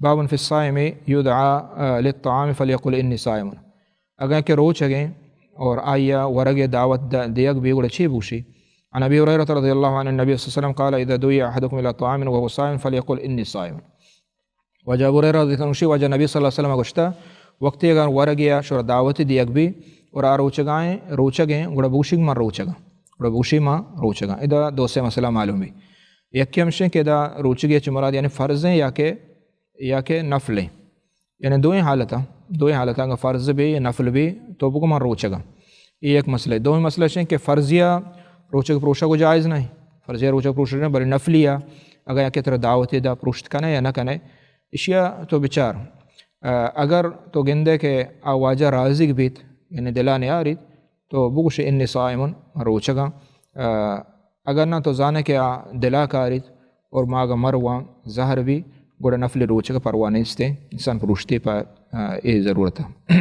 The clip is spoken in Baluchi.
باب فی الصائم یدعا للطعام فلیقل انی صائم۔ اگاں کہ روچگیں اور آئی ءَ ورگ ءِ دعوت د-، دیگ بی گڑا چے بوشی؟ عن ابی ہریرہ رضی اللہ عنہ النبی صلی اللہ علیہ وسلم قال اذا دعی احدکم الی طعام وهو صائم فلیقل انی صائم۔ واجہ ابو ہریرہ رضی اللہ عنہ گوشی، واجہ نبی صلی اللہ علیہ وسلم گوشتا، وقتی اگر ورگ یا شر دعوت دیگ بی اور آ روچگائیں، روچگیں، گڑا بوشی من روچگاں۔ گڑا بوشی من روچگاں۔ ادا دو سے مسئلہ معلوم بی۔ یکی ہمشیں کہ ادا روچگی چ مراد یعنی فرض ہیں یا کہ، یا کہ نفل ہیں۔ یعنی دوئیں حالتاں، دوئیں حالتاں اگر فرض بی یا نفل بی تو بگو من روچگاں۔ یہ ایک مسئلہ ہے۔ دوئیں مسئلہ ہیں کہ فرضیہ روچگ پروشگ و جائز نہیں۔ فرضیہ روچگ پروشگ نہیں، بلے نفلیہ اگر یا کہ ترا دعوت دا پروشت کنے یا نہ کنے، اشیا تو بچار۔ آ، اگر تو گندے کہ آ واجہ راضی بیت، یعنی دلا نیاریت، تو بگوش انی صائم، من روچگاں۔ آ، اگر نہ تو زانے کہ آ دلا کاریت اور ما اگاں مرواں زہر بی، گڑا نفل روچگ پرواہ نیستیں، انسان پروشتے پہ، آ، اے ضرورت ہے۔